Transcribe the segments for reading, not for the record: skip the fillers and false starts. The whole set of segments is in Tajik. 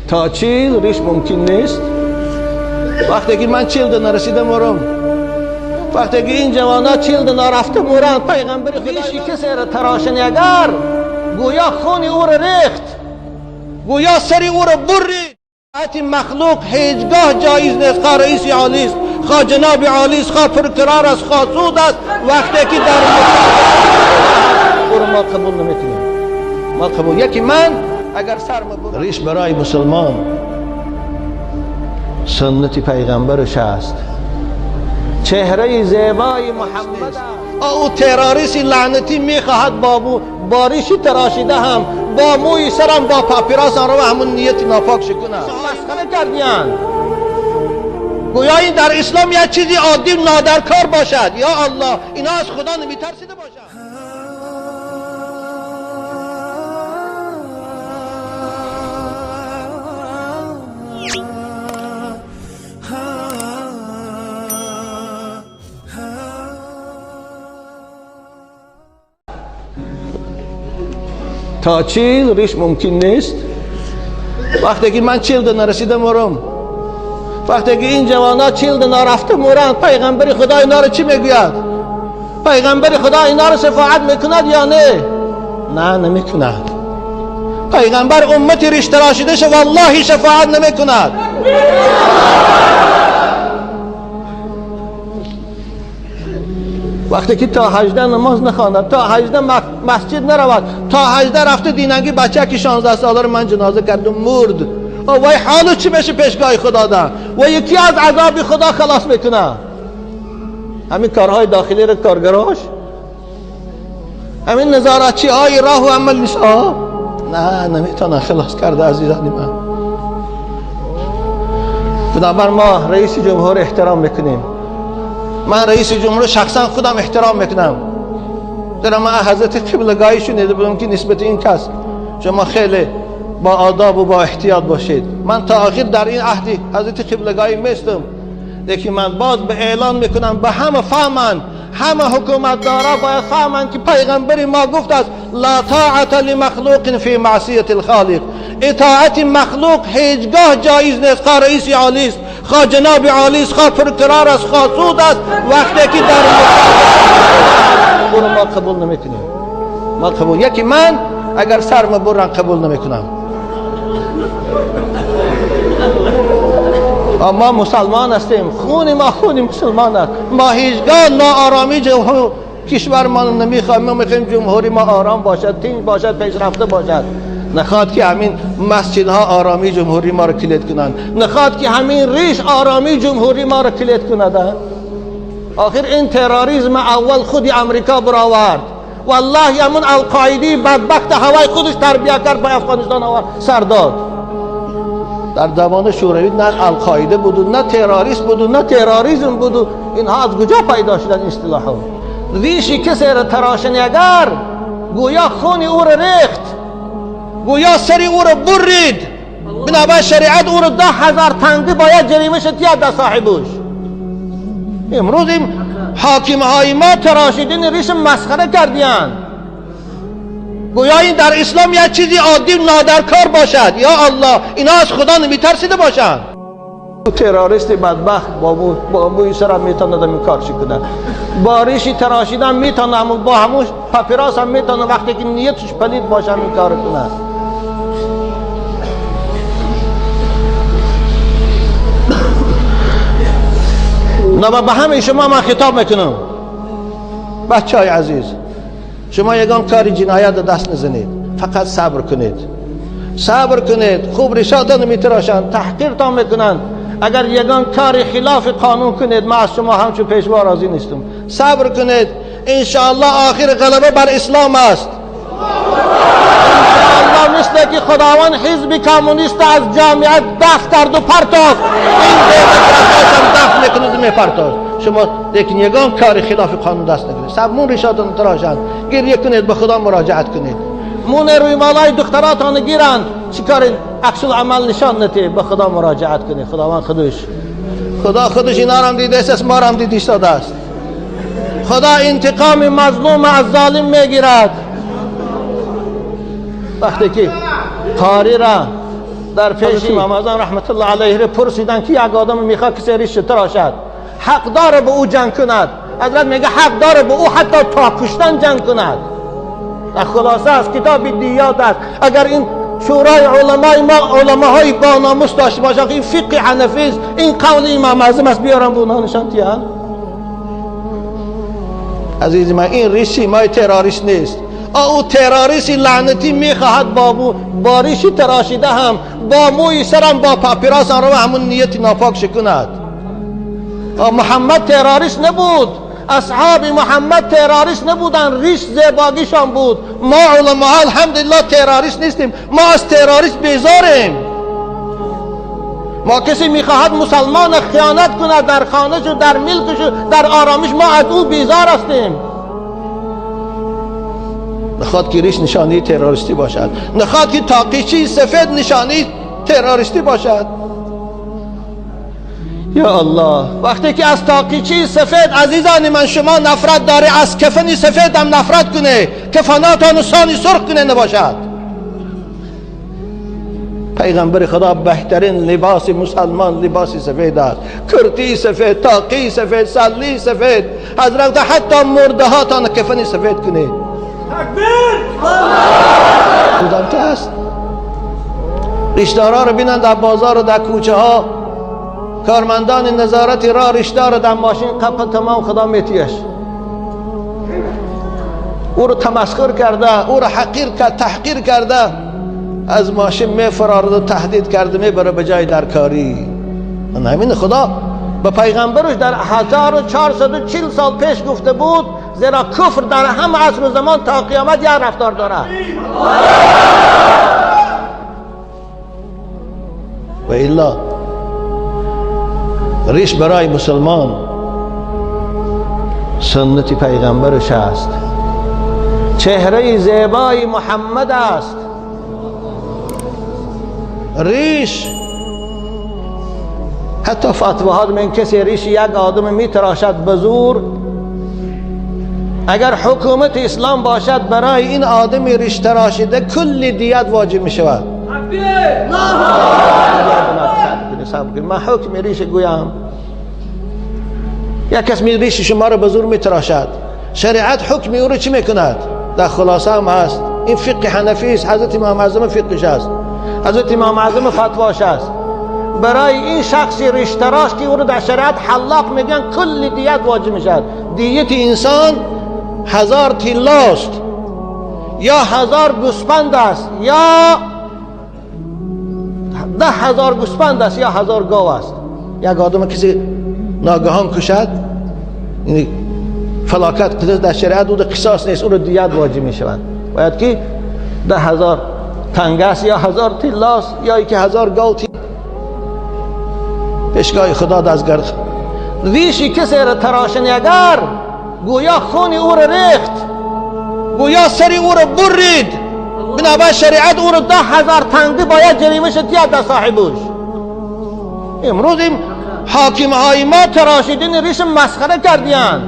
Та 40 риш мумкин нест. Вақте ки ман 40 нарасида мурам, вақте ки ин ҷавонҳо 40 нарафта муранд, пайғамбари Худо риши касеро тарошанд, агар гӯё хуни ӯро рехт, гӯё сари ӯро бурид. Итоати махлуқ ҳеҷгоҳ ҷоиз нест, хоҳ раиси олист, хоҳ ҷаноби олист, хоҳ прокурор аст, хоҳ суд аст. Вақте ки дар ӯро мо қабул намекунем, мо қабул яке ман агар сарма бурам. Риш барои мусулмон суннати пайғамбараш аст, чеҳраи зебои Муҳаммад аст. Ӯ террористи лаънатӣ мехоҳад бо риши тарошида ҳам, бо мӯи сарам, бо папирос ҳам ҳамон нияти нопок шикунад. Масхара кардиянд, гӯё ин дар ислом як чизи оддӣ нодаркор бошад. Ё Аллоҳ, ино аз Худо намитарсида бошанд. Та 40 риш мумкин нест. Вақте ки ман 40 нарасида мурам, вақте ки ин ҷавонҳо 40 нарафта муранд, пайғамбари Худо инҳоро чӣ мегӯяд? Пайғамбари Худо инҳоро шафоат мекунад ё не? Не, намекунад. Пайғамбар уммати риш тарошидаша валлоҳи шафоат намекунад. Вақте ки то 18 намоз нахонад, то 18 масҷид наравад, то 18 рафта динанги бача ки 16 сола ман ҷаноза кардам мурд, вай ҳоло чӣ меша пешгоҳи Худо да? Ва яке аз азоби Худо халос мекунад. Ҳамин корҳои дохилиро коргарош, ҳамин назоратчиҳои роҳу амал нисо не, наметавонанд халос карда. Азизони ман, бинобар мо раиси ҷумҳур эҳтиром мекунем. Ман раиси ҷумҳур шахсан худам эҳтиром мекунам, зеро ман ҳазрати қиблагоҳӣ шунида будам ки нисбати ин кас шумо хеле бо одобу бо эҳтиёт бошед. Ман то охир дар ин аҳди ҳазрати қиблагоҳӣ местам, лекин ман боз ба эълон мекунам, ба ҳама фаҳманд, ҳама ҳукуматдорا бояд фаҳманд ки пайғамбари мо гуфтааст: ла тоата лимахлуқин фи маъсияти лхолиқ. Итоати махлуқ ҳеҷгоҳ ҷоиз нест, хоҳ раиси олист, хоҳ ҷаноби олист, хоҳ прокурор аст, хоҳ суд аст. Вақте ки дар ӯро мо қабул намекунем, мо қабул яке ман агар сарма бурам қабул намекунам. Мо мусалмон ҳастем, хуни мо хуни мусулмон аст. Мо ҳеҷгоҳ ноороми кишвармон намехоҳем. Мо мехоҳем ҷумҳури мо ором бошад, тинҷ бошад, пешрафта бошад. Нахоҳад ки ҳамин масҷидҳо оромии ҷумҳурии моро килид кунанд, нахоҳад ки ҳамин риш оромии ҷумҳурии моро килид кунад. Охир ин терроризм аввал худи Амрико баровард. Валлоҳи ҳамун алқоидаи бадбахт ҳавои худаш тарбия кард, ба Афғонистон овард, сар дод. Дар замони Шӯравӣ на алқоида буду, на террорист буду, на терроризм буду. Инҳо аз куҷо пайдо шуданд ин истилоҳҳо? Риши касеро тарошанд, агар гӯё хуни ӯро рехт, гӯё сари ӯро бурид. Бинобар шариат ӯро 10 000 танга бояд ҷарима шуд дар соҳибуш. Имрӯз ин ҳокимҳои мо тарошидани риш масхара кардиянд, гӯё ин дар ислом як чизи оддӣ нодаркор бошад. Ё Аллоҳ, ино аз Худо намитарсида бошанд. Террористи бадбахт бо мӯи сарам метавонад ҳамин кор кунад, бо риши тарошидан метавонад, бо ҳамун папирос ҳам метавонад, вақте ки нияташ палид боша ҳамин кор кунад. Ба ҳамаи шумо ман хитоб мекунам, бачаҳои азиз, шумо ягон кори ҷиноят даст назанед, фақат сабр кунед, сабр кунед. Хуб ришотон метарошанд, таҳқиртон мекунанд. Агар ягон кори хилофи қонун кунед, ман аз шумо ҳамчун пешво розӣ нестам. Сабр кунед, иншоаллоҳ охир ғалаба бар ислом аст. Иншоаллоҳ мисле ки Худованд ҳизби коммунист аз ҷомиа дафт карду партофт, ин демократҳошам дафт мекунаду мепартофт. Шумо лекин ягон кори хилофи қонун даст накунед. Сабмун ришотон тарошанд, гирья кунед, ба Худо муроҷиат кунед. Муне рӯймолҳои духтаротонро гиранд, чӣ кори аксул амал нишон натиҳед, ба Худо муроҷиат кунед. Худованд худаш, Худо худаш инарам дидааст, морам дида истодааст. Худо интиқоми мазлум аз золим мегирад. Вақте ки қориро در پیش امام اعظم رحمت الله علیه پرسیدن که یک آدم میخواد کسی ریش تراشد، حق داره به او جنگ کند. حضرت میگه حق داره به او حتی تا کشتن جنگ کند. خلاصه از کتاب دیات است. اگر این شورای علمای ما علماهای با ناموس داشته باشند، این فقه حنفی است، این قول امام اعظم است، بیارم به اونها نشان تیان. عزیز من، این ریش مای تروریست نیست. او تروریست لعنتی میخواهد با ریش تراشیده هم با موی سرم با پاپیراس آن رو همون نیت ناپاک شکند. محمد تروریست نبود، اصحاب محمد تروریست نبودن، ریش زیباگیشان بود. ما علماء الحمدلله تروریست نیستیم، ما از تروریست بیزاریم. ما کسی میخواهد مسلمان خیانت کند در خانهش و در ملکش و در آرامش، ما از او بیزار هستیم. نخواد که ریش نشانی تروریستی باشد، نخواد که تاقیچی سفید نشانی تروریستی باشد. یا الله، وقتی که از تاقیچی سفید عزیزان من شما نفرت داره، از کفن سفید هم نفرت کنه، کفناتان سانی سرخ کنه نباشد. پیغمبر خدا بهترین لباس مسلمان لباس سفید است، کرتی سفید، تاقی سفید، سلی سفید. حضرت حتی مرده هاتان کفن سفید کنه. تکبیر! کدام است؟ ریشدارا رو بینن در بازار و در کوچه ها، کارمندان نظارت را ریشدار در ماشین قپل تمام خدا میتیش، او رو تمسخر کرده، او رو حقیر کرده، تحقیر کرده، از ماشین میفرارد و تهدید کرده میبره به جای درکاری. همین خدا به پیغمبرش در 1440 سال پیش گفته بود، زیرا کفر در هم عصر و زمان تا قیامت یک رفتار دارد. و الا ریش برای مسلمان سنت پیغمبرش است، چهره زیبای محمد است. ریش حتی فتواها من کسی ریش یک آدم میتراشد به زور، اگر حکومت اسلام باشد برای این آدم ریش تراشیده کل دیت واجب می شود. من حکم ریش گویم، یک کس می ریش شما رو به زور میتراشد، شریعت حکم او رو چی میکند؟ در خلاصه هم هست. این فقه حنفی است، حضرت امام اعظم فقهش است، حضرت امام اعظم فتواش است. برای این شخص ریش تراش که او رو در شریعت حلاق میگن کل دیت واجب میشد. دیت انسان 1000 طلاست یا 1000 گوسفند است یا 10,000 گوسفند است یا 1000 گاو است. یک آدم کسی ناگهان کشد، یعنی فلاکت قصاص در شریعت او قصاص نیست، او رو دیت واجب میشود. باید که 10,000 تنگه است یا 1000 طلاست یا که 1000 گاو. پیشگاه خدا دستگرد ریشی کسی را تراشن اگر گویا خون او را ریخت، گویا سر او را برید، بنابر شریعت او را 10,000 تنگه باید جریمه شد در صاحبش. امروز این حاکم های ما تراشیدن ریش مسخره کردیان،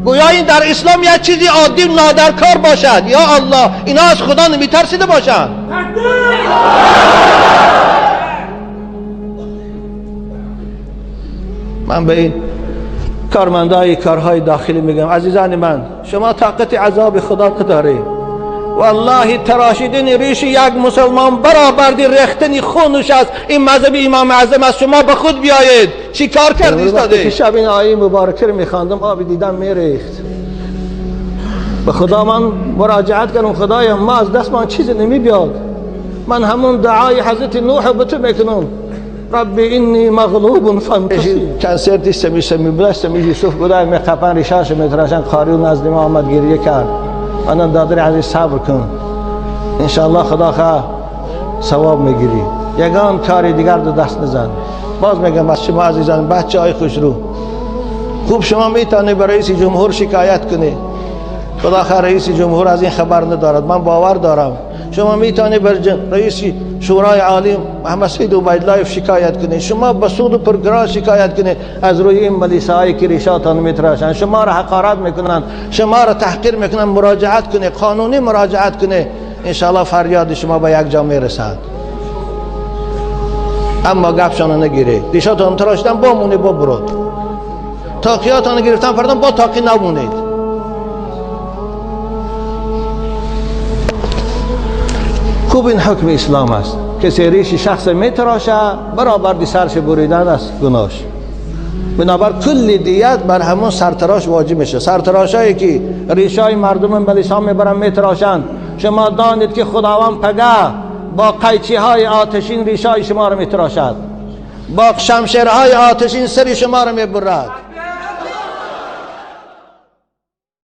گویا این در اسلام یک چیزی عادی و نادرکار باشد. یا الله، اینا از خدا نمیترسیده باشند. من به این کارمندای کارهای داخلی میگم، عزیزان من، شما طاقت عذاب خدا نداری. والله تراشیدن ریش یک مسلمان برابر ریختن خونش است. این مذهب امام اعظم است. شما به خود بیایید. چی کار کردی استاده؟ که شب این آیه مبارکه رو میخواندم، آب دیدم میریخت. به خدا من مراجعت کردم، خدایا ما از دست من چیزی نمیبیاد، من همون دعای حضرت نوح به تو میکنم، ربی انی مغلوب فانتصر. کنسرتی سمی سمی بوده، سمی یوسف بوده، میخپن ریشاش میتراشن. قاری نزد ما آمد گریه کرد. منم دادر عزیز صبر کن، انشاءالله خدا خواه ثواب میگیری، یگان کاری دیگر دو دست نزن. باز میگم از شما عزیزان بچه های خوش رو، خوب شما میتونی به رئیس جمهور شکایت کنی، خدا خواه رئیس جمهور از این خبر ندارد، من باور دارم. شما میتونی بر رئیس شورای عالی محمد سید عبیدالله شکایت کنید، شما به سود و پرگرا شکایت کنید از روی این ملیسهایی که ریشاتان میتراشند، شما را حقارت میکنند، شما را تحقیر میکنند. مراجعت کنید، قانونی مراجعت کنید، انشاءالله فریاد شما به یک جا میرسد. Аммо гапшона нагиред. Ришатон тарошидан бо монед, бо бурод. Тоқиётон гирифтан фардан бо тоқи намонед. Хуб, ин ҳукми ислом аст. Касе риши шахс метарошад, баробар сарш буридан аст гуноҳш. Бинобар кулли дият бар ҳамон сартарош воҷиб мешавад. Сартарошое ки ришҳои мардум ба лисон мебаранд, метарошанд, шумо донед ки Худованд пагah бо қайчиҳои оташин ришҳои шуморо метарошад, бо шамшерҳои оташин сари шуморо мебурад.